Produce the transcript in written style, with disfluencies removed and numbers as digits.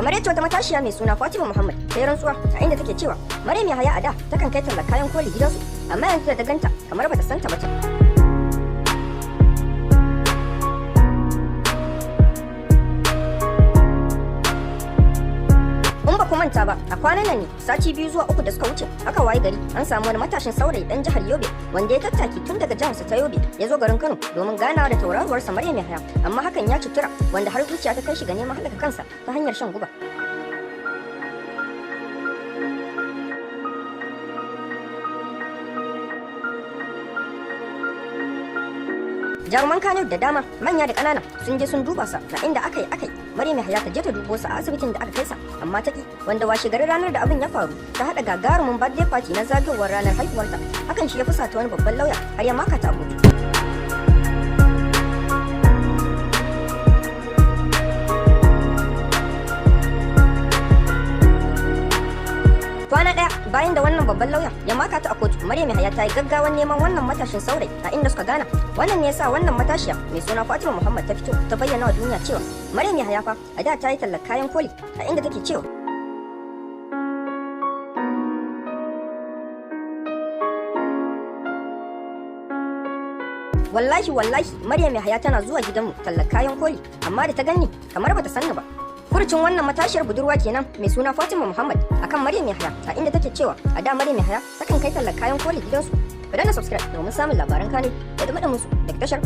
Kamar yadda wata matashiya mai suna Fatima Muhammad ta yi rantsuwa, a inda take cewa Maryam Yahaya a da takan kai tallar kayan koli gidansu, amma yanzu da ta ganta kamar bata santa ba ta. In ba ku manta ba, a kwanan nan ne, sati 2 zuwa 3 da suka wuce, aka waye gari an samu wani matashin saurayi dan jihar Yobe wanda ya tattaki tun daga jiharsa ta Yobe ya zo garin Kano domin ganawa da tauraruwarsa Maryam Yahaya, amma hakan ya cutura, wanda har zuciya ta kai shi ga neman halaka kansa ta hanyar shan guba. Jaruman Kano da dama, manya da ƙanana, sun je sun duba sa, na inda aka yi aka yi Maryam Yahaya ta je ta dubo sa a asibitin da aka kai sa, amma ta ki, wanda washe garin ranar da abin ya faru ta haɗa gagarumin birthday party na zagayowar ranar haihuwarta. Hakan shi ya fusata wani babban lauya har ya maka ta a kotu. Kwana ɗaya bayan da wannan babban lauya ya maka ta a kotu, Maryam Yahaya ta yi gaggawan neman wannan matashin saurayi a inda suka gana. Wannan ne yasa wannan matashiya mai suna Fatima Muhammad ta fito ta bayyana wa duniya cewa Maryam Yahaya fa a da ta yi tallar kayan koli, a inda take cewa: "Wallahi wallahi, Maryam Yahaya tana zuwa gidanmu tallar kayan koli, amma da ta ganni kamar bata sanni ba." Furucin wannan matashiyar budurwa kenan mai suna Fatima Muhammad akan Maryam Yahaya, a inda take cewa a da Maryam Yahaya takan kai tallar kayan koli gidansu. Ku danna subscribe domin samun labaran Kano da dumi su daga tashar.